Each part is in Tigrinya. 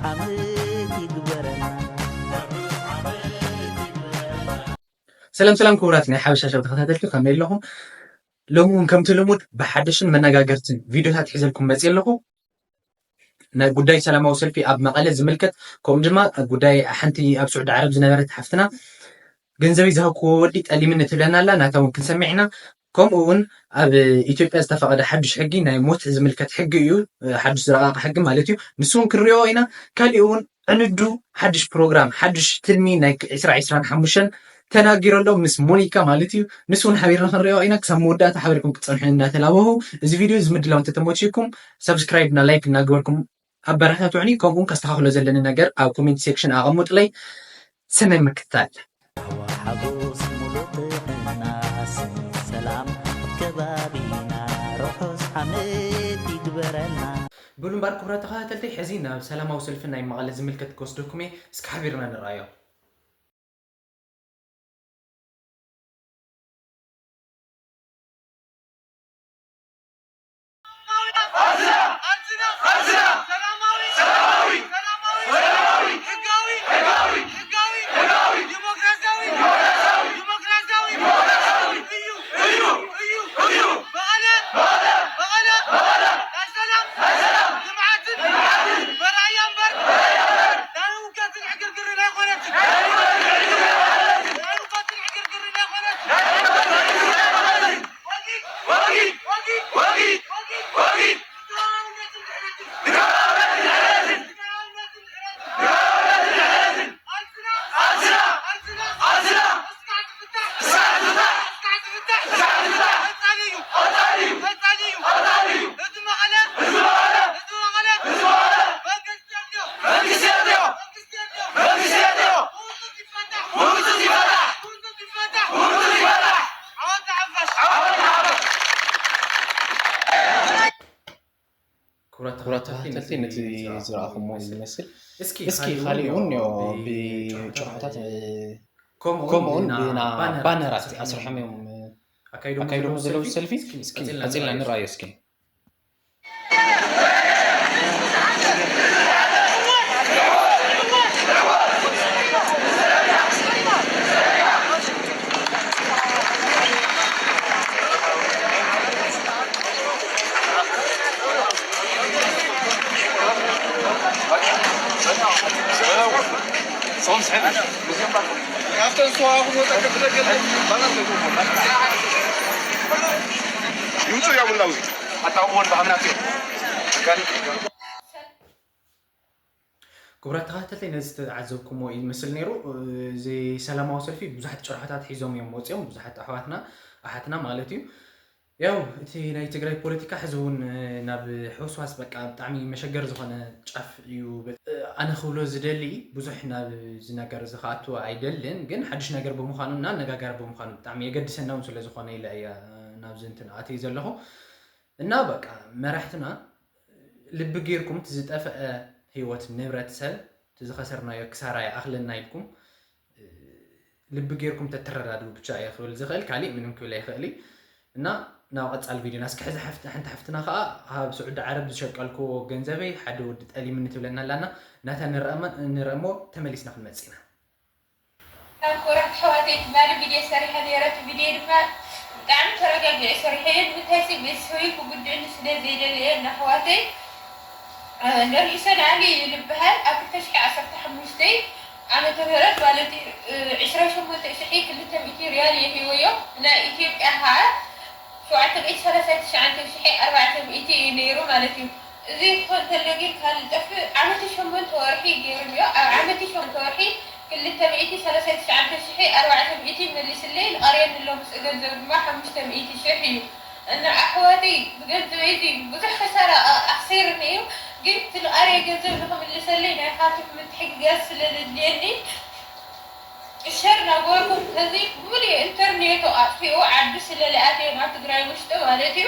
ዓመት ይግበረና። ሰላም ሰላም ክቡራት ናይ ሓበሻ ሸው ተኸታተልቲ ከመይ ኣለኹም? ሎሚ እውን ከምቲ ልሙድ ብሓደሽን መነጋገርትን ቪድዮታት ሒዘልኩም መፅእ ኣለኹ። ናይ ጉዳይ ሰላማዊ ሰልፊ ኣብ መቐለ ዝምልከት ከምኡ ድማ ጉዳይ ሓንቲ ኣብ ስዑዲ ዓረብ ዝነበረት ሓፍትና ገንዘበይ ዝሃብክዎ ወዲ ጠሊምኒ ትብለና ኣላ። ናታ እውን ክንሰምዕ ኢና። ከምኡ እውን ኣብ ኢትዮጵያ ዝተፈቐደ ሓዱሽ ሕጊ ናይ ሞት ዝምልከት ሕጊ እዩ። ሓዱሽ ዝረቐቐ ሕጊ ማለት እዩ። ንሱ እውን ክንሪኦ ኢና። ካሊእ እውን ዕንዱ ሓድሽ ፕሮግራም ሓድሽ ትልሚ ናይ ዕስራ ዕስራን ሓሙሽተን ተናጊሩ ኣሎ ምስ ሞኒካ ማለት እዩ። ንሱ እውን ሓቢርና ክንሪኦ ኢና። ክሳብ መወዳእታ ሓቢርኩም ክትፀንሑ እናተላበኹ እዚ ቪድዮ እዚ ምድላው እንተተመችኩም ሳብስክራይብ እና ላይክ እናገበርኩም ኣበረታትዑኒ። ከምኡውን ከስተኻኽሎ ዘለኒ ነገር ኣብ ኮሜንት ሴክሽን ኣቐምጡለይ። ሰናይ ምክትታል። ሓጎስ ሙሉእ ጥዕና ሰላም ኣብ ከባቢና ርሑስ ዓመት ይግበረና። ብሉ እምበር ክቡራት ተኸታተልቲ ሕዚ ናብ ሰላማዊ ሰልፊ ናይ መቐለ ዝምልከት ክወስደኩም እየ። እስኪ ሓቢርና ንረኣዮ። ክቡራት ተኸታተልቲ ነቲ ዝረኣኹሞ ይመስል። እስኪ እስኪ ካሊእ እውን ኒዮ ብጭርሖታት ከምኡ እውን ብና ባነራት ኣስርሖም እዮም ኣካይዶም ዘለዉ ሰልፊ። እስኪ ቀፂልና ንረኣዮ እስኪ። ክቡራት ተኸታተልቲ ነዚ ዝተዓዘብኩሞ እዩ ዝመስል ነይሩ። እዚ ሰላማዊ ሰልፊ ብዙሓት ጭርሖታት ሒዞም እዮም ወፂኦም፣ ብዙሓት ኣሕዋትና ኣሓትና ማለት እዩ። ያው እቲ ናይ ትግራይ ፖለቲካ ሕዚ እውን ናብ ሕውስዋስ በቃ ብጣዕሚ መሸገር ዝኾነ ጫፍ እዩ። ኣነ ክብሎ ዝደሊ ብዙሕ ናብ እዚ ነገር እዚ ክኣቱ ኣይደልን፣ ግን ሓድሽ ነገር ብምዃኑ እና ኣነጋጋሪ ብምዃኑ ብጣዕሚ የገድሰና እውን ስለ ዝኾነ ኢለ እየ ናብዚ እንትን ኣትየ ዘለኹ። እና በቃ መራሕትና ልቢ ጌርኩም እቲ ዝጠፈአ ህይወት ንብረት ሰብ እቲ ዝኸሰርናዮ ክሳራ ይኣኽለና ኢልኩም ልቢ ጌርኩም ተተረዳድኡ ብቻ እየ ክብል ዝኽእል፣ ካሊእ ምንም ክብል ኣይኽእል እዩ። እና ናብ ቀጻል ቪድዮና እስኪ ሕዚ ሓንቲ ሓፍትና ከዓ ካብ ስዑዲ ዓረብ ዝሸቀልክዎ ገንዘበይ ሓደ ወዲ ጠሊምኒ ትብለና ኣላና። ናታ ንረእሞ ተመሊስና ክንመጽእ ኢና። ካብ ክቡራት ኣሕዋተይ ትማሊ ቪድዮ ሰሪሐ ነይረ። እቲ ቪድዮ ድማ ብጣዕሚ ተረጋጊዐ ሰሪሐዮ። ንምንታይ ሲ ቤተሰበይ ክጉድእኒ ስለ ዘይደለየ፣ እና ኣሕዋተይ፣ እ፣ ነርኢሶን ኣሊ እዩ ዝበሃል። ኣብ ክልተ ሽሕ ዓሰርተ ሓሙሽተ ዓመተ ምህረት ማለት እዩ፣ እ፣ ዕስራ ሸሞንተ ሽሕ ክልተ ሚእቲ ሪያል የህይወዮ። ናይ ኢትዮጵያ ኸዓ ሸውዓተ ሚእቲ ሰላሳ ትሽዓተ ሽሕ ኣርባዕተ ሚእቲ እዩ ነይሩ ማለት እዩ። እዚ ክኾን እንተሎ ግን ካልእ ጠፍእ ዓመት ሸሞንተ ወርሒ ገይሩ እኒኦ። ኣብ ዓመት ሸሞንተ ወርሒ ክልተ ሚእቲ ሰላሳ ትሽዓተ ሽሕ ኣርባዕተ ሚእቲ መሊስለይ። ዝቐርየኒ ኣሎ ምስኡ ገንዘብ ድማ ሓሙሽተ ሚእቲ ሽሕ እዩ። እና ኣሕዋተይ ብገንዘበይ እዚ ብዙሕ ክሳራ ኣ-፣ ኣኽሲርኒ እዩ። ግን እቲ ዝቐረየ ገንዘብ ንኽምልሰለይ ናይኻትኩም ምትሕግጋዝ ስለ ዘድልየኒ ሸር ናገበርኩም፣ ከዚ ሙሉእ ኢንተርኔቱ ኣጥፊኡ ዓዱ ስለ ዝኣተየ ናብ ትግራይ ውሽጢ ማለት እዩ።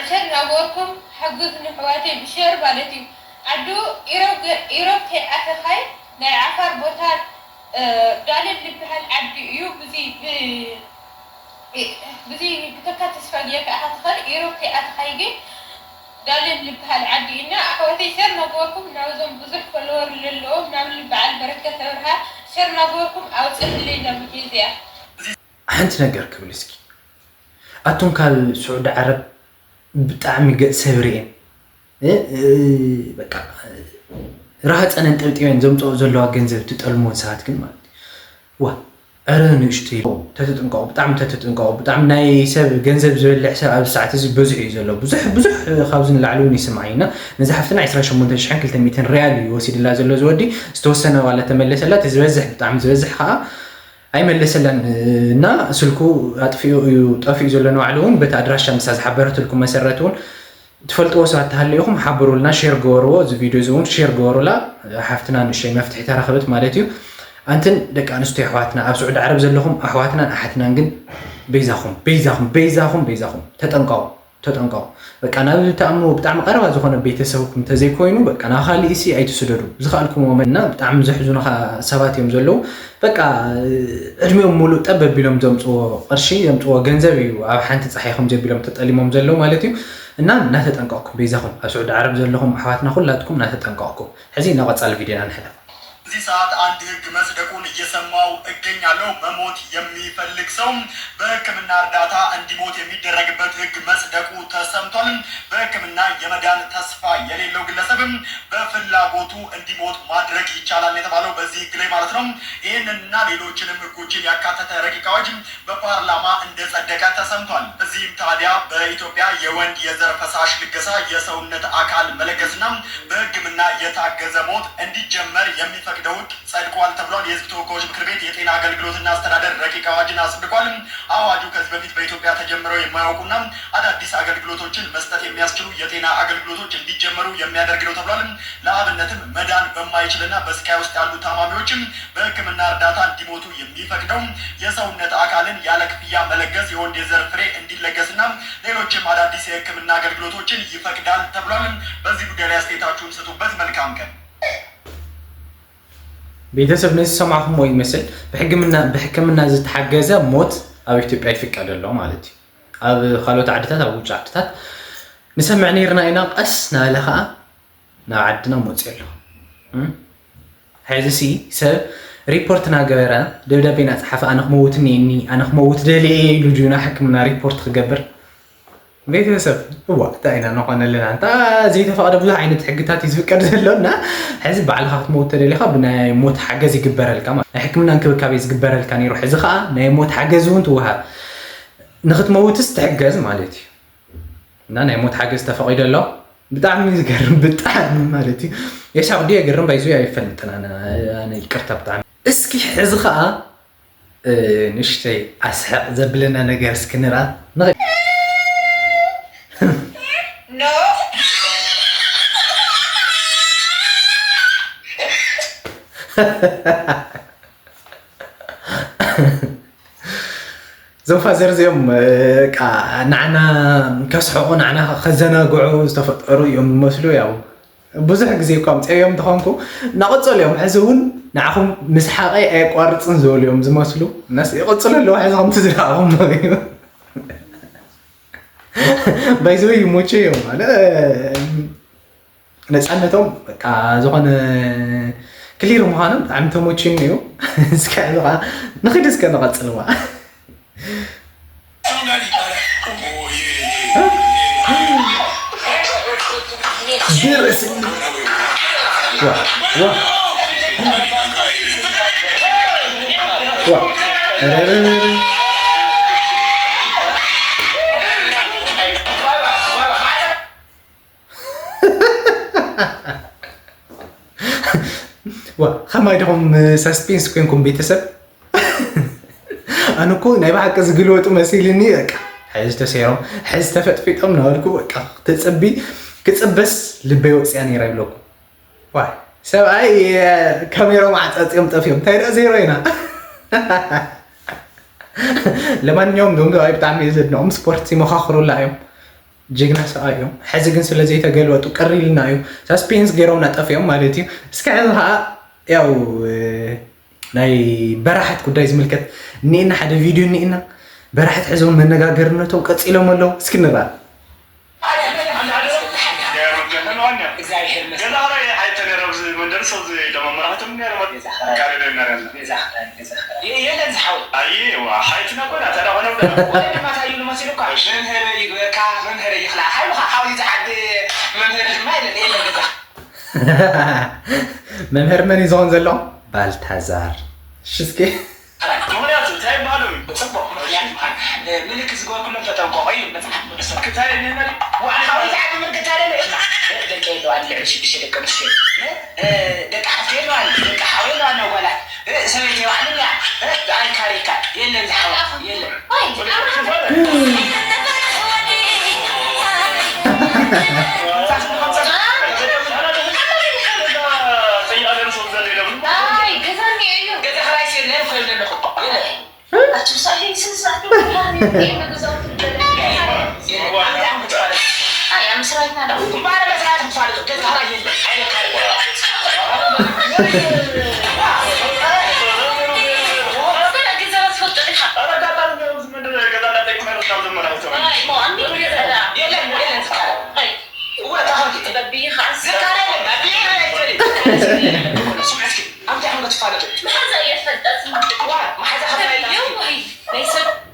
ሸር ናገበርኩም ሓግዙኒ ኣሕዋተይ ብሸር ማለት እዩ። ዓዱ ኢሮብ ገ-፣ ኢሮብ ከይኣተኻይ ናይ ዓፋር ቦታ፣ እ፣ ዳለል ዝበሃል ዓዲ እዩ። ብዚ ብ-፣ እ፣ ብዚ ብተካ ተስፋ ጌርካ ኢኻ ትኸድ። ኢሮብ ከይኣተኻይ ግን ዳሌም ዝበሃል ዓዲ እና ኣሕዋተይ ሸር ናገበርኩም ናብዞም ብዙሕ ፎሎወር ዘለዎም ናብ በዓል በረከት ኣብርሃ ሸር ናገበርኩም ኣውፅእልለይ እዛ ቪድዮ እዚኣ። ሓንቲ ነገር ክብል እስኪ፣ ኣቱም ካብ ስዑዲ ዓረብ ብጣዕሚ ገፅ ሰብ ርኤን፣ እ፣ እ፣ በቃ ረሃፀን ኣንጠብጢበን ዘምፅኦ ዘለዋ ገንዘብ ትጠልምወን ሰባት ግን ማለት እዩ። ዋ፣ ዕረ ንእሽተይ ተተጥንቀቑ፣ ብጣዕሚ ተተጥንቀቑ። ብጣዕሚ ናይ ሰብ ገንዘብ ዝበልዕ ሰብ ኣብዚ ሰዓት እዚ በዚሑ እዩ ዘሎ። ብዙሕ ብዙሕ ካብዚ ንላዕሊ እውን ይስማዕ እዩ። እና ነዛ ሓፍትና ዕስራን ሸሞንተን ሽሕን ክልተ ሚእትን ሪያል እዩ ወሲድላ ዘሎ እዚ ወዲ። ዝተወሰነ ዋላ ተመለሰላ፣ እቲ ዝበዝሕ ብጣዕሚ ዝበዝሕ ከዓ ኣይመለሰላን። እና ስልኩ ኣጥፊኡ እዩ ጠፊኡ ዘሎ። ንባዕሉ እውን በቲ ኣድራሻ ንሳ ዝሓበረትልኩም መሰረት እውን ትፈልጥዎ ሰባት ተሃለይኹም ሓብሩልና፣ ሼር ገበርዎ፣ እዚ ቪድዮ እዚ እውን ሼር ገበሩላ። ሓፍትና ንእሽተይ መፍትሒ ተረኸበት ማለት እዩ። ኣንትን ደቂ ኣንስትዮ ኣሕዋትና ኣብ ስዑዲ ዓረብ ዘለኹም ኣሕዋትናን ኣሓትናን ግን በይዛኹም በይዛኹም በይዛኹም በይዛኹም ተጠንቀቑ፣ ተጠንቀቑ። በቃ ናብ ትኣምንዎ ብጣዕሚ ቀረባ ዝኾነ ቤተሰብኩም እንተዘይኮይኑ በቃ ናብ ካሊእ ሲ ኣይትስደዱ። ዝኸኣልኩምዎ መ- እና ብጣዕሚ ዘሕዙኑኻ ሰባት እዮም ዘለዉ። በቃ ዕድሚኦም ሙሉእ ጠብ ኣቢሎም ዘምፅዎ ቅርሺ ዘምፅዎ ገንዘብ እዩ ኣብ ሓንቲ ፀሓይ ከምዚ ኣቢሎም ተጠሊሞም ዘለዉ ማለት እዩ። እና እናተጠንቀቕኩም በይዛኹም ኣብ ስዑዲ ዓረብ ዘለኹም ኣሕዋትና ኩላትኩም እናተጠንቀቕኩም ሕዚ ናብ ቀፃሊ ቪድዮና ንሕለፍ። በዚህ ሰዓት አንድ ህግ መጽደቁን እየሰማው እገኛለሁ። መሞት የሚፈልግ ሰው በህክምና እርዳታ እንዲሞት የሚደረግበት ህግ መጽደቁ ተሰምቷል። በህክምና የመዳን ተስፋ የሌለው ግለሰብም በፍላጎቱ እንዲሞት ማድረግ ይቻላል የተባለው በዚህ ህግ ላይ ማለት ነው። ይህንንና ሌሎችንም ህጎችን ያካተተ ረቂቅ አዋጅ በፓርላማ እንደጸደቀ ተሰምቷል። በዚህም ታዲያ በኢትዮጵያ የወንድ የዘር ፈሳሽ ልገሳ፣ የሰውነት አካል መለገስና በህክምና የታገዘ ሞት እንዲጀመር የሚፈቅደው ህግ ጸድቋል ተብሏል። የህዝብ ተወካዮች ምክር ቤት የጤና አገልግሎትና አስተዳደር ረቂቅ አዋጅን አጽድቋል። አዋጁ ከዚህ በፊት በኢትዮጵያ ተጀምረው የማያውቁና አዳዲስ አገልግሎቶችን መስጠት የሚያስችሉ የጤና አገልግሎቶች እንዲጀመሩ የሚያደርግ ነው ተብሏል። ለአብነትም መዳን በማይችልና በስቃይ ውስጥ ያሉ ታማሚዎችም በህክምና እርዳታ እንዲሞቱ የሚፈቅደው የሰውነት አካልን ያለ ክፍያ መለገስ፣ የወንድ የዘር ፍሬ እንዲለገስና ሌሎችም አዳዲስ የህክምና አገልግሎቶችን ይፈቅዳል ተብሏል። በዚህ ጉዳይ ላይ አስተያየታችሁን ስጡበት። መልካም ቀን። ቤተሰብ ነዚ ዝሰማዕኹምዎ ይመስል። ብሕክምና ብሕክምና ዝተሓገዘ ሞት ኣብ ኢትዮጵያ ይፍቀድ ኣሎ ማለት እዩ። ኣብ ካልኦት ዓድታት ኣብ ውጭ ዓድታት ንሰምዕ ነይርና ኢና። ቀስ እናበለ ከዓ ናብ ዓድና መፅኡ ኣሎ። ሕዚ ሲ ሰብ ሪፖርት እናገበረ ደብዳቤ እናፀሓፈ ኣነ ክመውት እኒአኒ ኣነ ክመውት ደልየ እየ ኢሉ ድዩ ናብ ሕክምና ሪፖርት ክገብር? ቤተሰብ እዋ እንታይ ኢና ንኾነልና እንታ ዘይተፈቕደ ብዙሕ ዓይነት ሕግታት እዩ ዝፍቀድ ዘሎ እና ሕዚ ባዕልኻ ክትመውት ተደሊኻ ብናይ ሞት ሓገዝ ይግበረልካ ማለት ናይ ሕክምና እንክብካቤ ዝግበረልካ ነይሩ ሕዚ ከዓ ናይ ሞት ሓገዝ እውን ትወሃብ ንክትመውትስ ትሕገዝ ማለት እዩ እና ናይ ሞት ሓገዝ ተፈቒዶ ኣሎ ብጣዕሚ ዝገርም ብጣዕሚ ማለት እዩ የሳቕ ድዩ የገርም ባይዙ ኣይፈልጥን ኣነ ይቅርታ ብጣዕሚ እስኪ ሕዚ ከዓ ንእሽተይ ኣስሕቕ ዘብለና ነገር እስኪ ንርኣ። እዞም ፋዘር እዚኦም ንዓና ከስሕቑ ንዓና ከዘናግዑ ዝተፈጠሩ እዮም ዝመስሉ ያው ብዙሕ ግዜ እኳ ኣምፅኦም ተኾንኩ እናቐፀሉ እዮም ሕዚ እውን ንዓኹም ምስሓቐይ ኣየቋርፅን ዝበሉ እዮም ዝመስሉ እናስ ይቐፅሉ ኣለዉ ሕዚ ከምቲ ዝረኣኹም እዩ ባይዘወይ ይሞቸ እዮም ኣለ ነፃነቶም በቃ ዝኾነ ክሊር ምዃኖም ብጣዕሚ ተሞችኒ እዩ እስከ ንኺድ እስከ ንቐፅልዋ ዋ ከማይ ዲኹም ሳስፔንስ ኮንኩም ቤተሰብ ኣነ እኮ ናይ ብሓቂ ዝግልበጡ መሲልኒ በቃ ሕዚ ተሰይሮም ሕዚ ተፈጥፊጦም ናበልኩ በቃ ክትፅቢ ክፅበስ ልበይ ወፅያ ነይራ ይብለኩም ዋይ ሰብኣይ ካሜሮም ዓፃፂኦም ጠፊኦም እንታይ ደኣ ዜሮ ኢና ለማንኛውም ዶም ሰብኣይ ብጣዕሚ እዩ ዘድንቖም ስፖርት ይመኻኽሩላ እዮም ጅግና ሰብኣይ እዮም። ሕዚ ግን ስለ ዘይተገልበጡ ቅር ኢልና እዩ ሳስፔንስ ገይሮምና ጠፊኦም ማለት እዩ። እስከ ሕዚ ከዓ ያው ናይ በራሕት ጉዳይ ዝምልከት እኒኤና ሓደ ቪድዮ እኒኤና በራሕት ሕዞም መነጋገርነቶም ቀፂሎም ኣለዉ እስኪ ንርኣ። ሰው ደሞ መራሕቶም ነይሮም። ገዛ ክራይ። ካልእ ዶ ነይሮም? ገዛ ክራይ፣ ገዛ ክራይ። የ-፣ የለን ዝሓወይ። ኣየ፣ ዋ፣ ሓይትና ኮና፣ ተዳ ኮነ። ወደ ድማ ታዩ ንመሲሉ እኳ። እሺ። መምህር ይግበርካ፣ መምህር ይኽላ። ሓይሉኻ ሓው ይዝሓል፣ መምህር ድማ የለን፣ የለን ገዛ። መምህር መን እዩ ዝኸውን ዘሎ? ባልታዛር። እሺ፣ እስኪ። ምኽንያቱ እንታይ ይበሃሉ? ጽቡቕ፣ ምኽንያት ይበሃል። ምልክት ዝገበርኩሎም ተጠንቀቑ እዩ መጽሓፍ ቅዱስ። ክታይ ነመል ዋዕላ ወይ ዛዕባ ምልክት ኣለ። ደቂ ኣለዋ፣ ልዕሊ ሽዱሽተ ደቂ ኣንስትዮ። ደቂ ሓፍቲ ኣለዋ፣ ደቂ ሓው ኣለዋ፣ ጓላት። ሰበይቲ ባዕሉ እያ። ኣይ ካሪካ፣ የለን ዝሓዋ፣ የለን።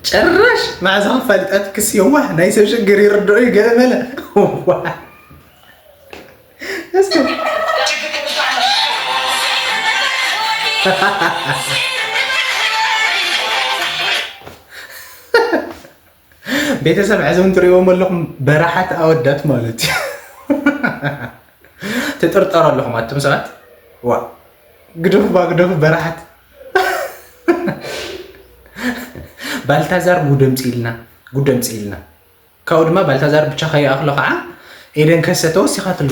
ጭራሽ መሓዛ ክፋልጣት ክስ የዋህ ናይ ሰብ ሽግር ይርድኦ እዩ ገለ መለ። ዋ። እስኪ። ቤተሰብ፣ ሕዚ እውን ትርእይዎም ኣለኹም በራሓት ኣወዳት ማለት እዩ። ትጥርጠሩ ኣለኹም ኣቱም ሰባት። ዋ፣ ግደፉ ባ፣ ግደፉ በራሓት። ባልታዛር ጉድ ኣምጺእልና፣ ጉድ ኣምጺእልና። ካብኡ ድማ ባልታዛር ብቻ ከይኣኽሎ ከዓ ኤደን ከሰተ ወሲኻትሉ።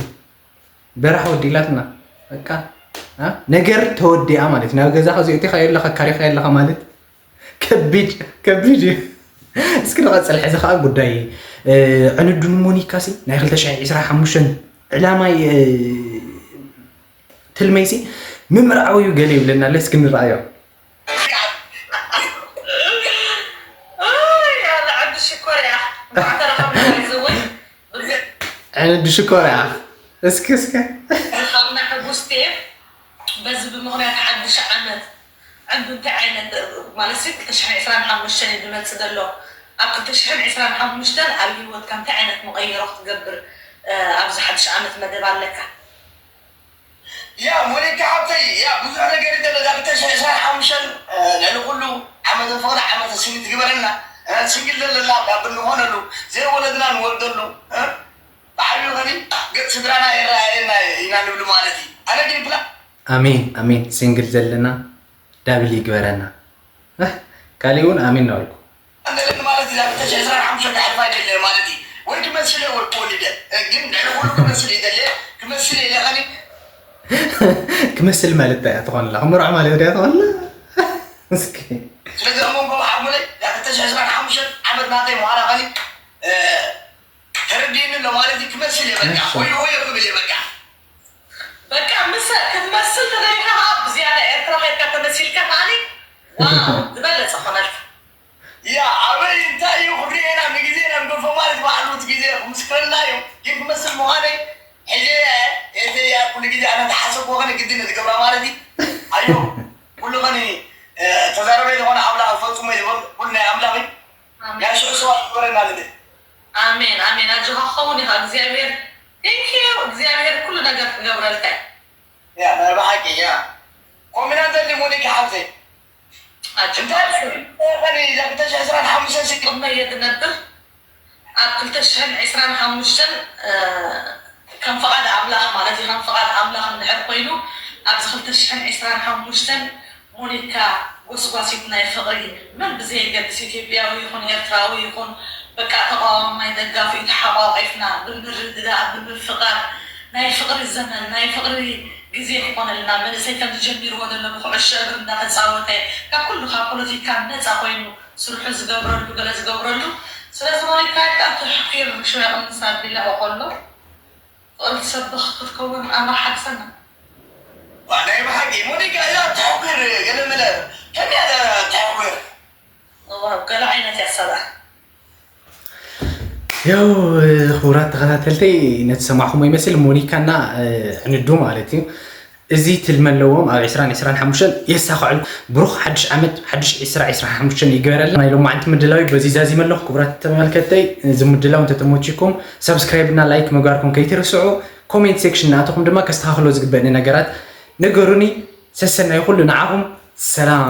በራሕ ወዲላትና። በቃ፣ አ? ነገር ተወዲኣ ማለት እዩ። ናብ ገዛኻ እዚኦ እቲኻ የለኻ፣ ካሪኻ የለኻ ማለት ከቢድ፣ ከቢድ እዩ። እስኪ ንቐጽል። ሕዚ ኸዓ ጉዳይ፣ እ፣ ዕንዱን ሞኒካሲ ናይ ክልተ ሽሕ ዕስራን ሓሙሽተን ዕላማይ፣ እ፣ ትልመይሲ ምምርዓው እዩ ገለ ይብለና ኣሎ። እስኪ ንርኣዮ። ኣይ፣ ኣነ ዓዲ ሽኮር እያ። እንኳዕ ተረኸብና። እዚ እውን ብርግጥ ዕንዱ ሽኮር እያ። እስኪ፣ እስኪ። ተረኸብና። ሕጉስ እየ። በዚ ብምኽንያት ሓድሽ ዓመት ዕንዱ እንታይ ዓይነት፣ ማለት ሲ፣ ክልተ ሽሕን ዕስራን ሓሙሽተን እዩ ዝመጽእ ዘሎ። ኣብ ክልተ ሽሕን ዕስራን ሓሙሽተን ኣብ ህይወትካ እንታይ ዓይነት መቐይሮ ክትገብር፣ እ፣ ኣብዚ ሓድሽ ዓመት መደብ ኣለካ? ያ፣ ሞኒካ ሓብተይ፣ ያ፣ ብዙሕ ነገር እዩ ዘሎ። እዛ ክልተ ሽሕን ዕስራን ሓሙሽተን፣ እ፣ ልዕሊ ኩሉ ዓመተ ፍቕሪ፣ ዓመተ ስኒት ትግበረና። እ፣ ስንግል ዘለና ካብ እንኾነሉ፣ ዘይወለድና ንወልደሉ፣ እ፣ ብዓብዩ ኸኒ ገጽ ስድራና የረኣየና ኢና ንብሉ ማለት እዩ። ኣነ ግን ይብላ። ኣሜን፣ ኣሜን። ሲንግል ዘለና ዳብል ይግበረና። እህ፣ ካሊእ እውን ኣሜን እናበልኩ። እንደልን ማለት እዛ ክልተ ሽሕን ዕስራን ሓሙሽተን ክሕልፋ ኣይደለየ ማለት እዩ። ወይ ክመስል እየ ወይ ክወልድ እየ። እ፣ ግን ልዕሊ ኩሉ ክመስል እዩ ደልየ። ክመስል እየ ኢለ ኸኒ። ክመስል ማለት እንታይ እያ ትኾንላ? ክምርዖ ማለት ድያ ትኾንላ? እስኪ። ስለዚ ኣብ መንጎ መሓሙለይ እዛ ክልተ ሽሕን ዕስራን ሓሙሽተን ዓመት ናተይ ምዃና ኸኒ፣ እ፣ ተረዲእኒ ኣሎ ማለት እዩ። ክመስል እየ በቃ። እሺ። ወይ ወይ ክብል እየ በቃ። በቃ ምስ ክትመስል ተደሊኻ ኸዓ ብዝያዳ ኤርትራ ኸይድካ ተመሲልካ ከዓኒ ዋው ዝበለጸ ኾነልካ። ያ፣ ኣበይ እንታይ እዩ ክብሪ ኢና ንግዜ ኢና ንገድፎ ማለት ባዕሉ እቲ ግዜ ክምስክረልና እዩ። ግን ክመስል ምዃነይ ሕጂ እየ፣ እየ ኩሉ ግዜ ኣነ ተሓሰብኩ ኸነ ግድን እየ ዝገብራ ማለት እዩ። ኣዮ፣ ኩሉ ኸኒ፣ እ፣ ተዛረበይ ዝኾነ ኣምላኽ ፈጹሞ ይበል፣ ኩሉ ናይ ኣምላኽ እዩ። ኣሜን። ናይ ሽዑ ሰባት ክበረና ልደ። ኣሜን፣ ኣሜን። ኣጆኻ ክኸውን ኢኻ እግዚኣብሔር። Thank you። እግዚኣብሔር ኩሉ ነገር ክገብረልካ እዩ። ያ፣ ናይ ብሓቂ፣ ያ። ኮሚና ዘሊ ሞኒካ ሓብተይ። ኣጆኻ። እንታይ ኸኒ፣ እዛ ክልተ ሽሕን ዕስራን ሓሙሽተን ሲ- ቅድመ እየ ዝነብር። ኣብ ክልተ ሽሕን ዕስራን ሓሙሽተን፣ እ፣ ከም ፍቓድ ኣምላኽ ማለት እዩ፣ ከም ፍቓድ ኣምላኽ እንድሕር ኮይኑ፣ ኣብዚ ክልተ ሽሕን ዕስራን ሓሙሽተን ሞኒካ ጎስጓሲት ናይ ፍቕሪ፣ መን ብዘየገድስ፣ ኢትዮጵያዊ ይኹን ኤርትራዊ ይኹን፣ በቃ፣ ተቓዋማይ ደጋፊ ተሓቋቒፍና ብምርድዳእ ብምፍቓር፣ ናይ ፍቕሪ ዘመን፣ ናይ ፍቕሪ ግዜ ክኾነልና፣ መንእሰይ ከምዚ ጀሚርዎ ዘሎ ብኩዕሾ እግሪ እንዳተጻወተ፣ ካብ ኩሉ ካብ ፖለቲካ ነጻ ኮይኑ፣ ስርሑ ዝገብረሉ፣ ገለ ዝገብረሉ። ስለዚ ሞኒካ፣ ካብ ተሕቂር ሽወቅ ምሳቢላ በቆሎ፣ ፍቕሪ ትሰብኽ ክትከውን ኣምላኽ ሓግዘና። ዋ፣ ናይ ብሓቂ ሞኒካ እያ ተሕቂር፣ ገለ መለ፣ ከመይ እያ ተሕቂር? እዋ፣ ገለ ዓይነት እያ ሰብኣ። ያው፣ ክቡራት ተኸታተልተይ፣ ነቲ ሰማዕኹሞ ይመስል፣ ሞኒካና፣ እ፣ ዕንዱ ማለት እዩ። እዚ ትልሚ ኣለዎም ኣብ ዕስራን ዕስራን ሓሙሽተን የሳኽዕልኩም። ብሩኽ ሓድሽ ዓመት፣ ሓድሽ ዕስራ ዕስራን ሓሙሽተን ይግበረልና። ናይ ሎማዓንቲ ምድላዊ በዚ ዛዚመ ኣለኹ። ክቡራት ተመልከተይ፣ እዚ ምድላው እንተተመችኩም ሳብስክራይብ እና ላይክ ምግባርኩም ከይትርስዑ። ኮሜንት ሴክሽን እናኣተኹም ድማ ከስተኻኽሎ ዝግበእኒ ነገራት ንገሩኒ። ሰሰናይ ኩሉ ንዓኹም። ሰላም።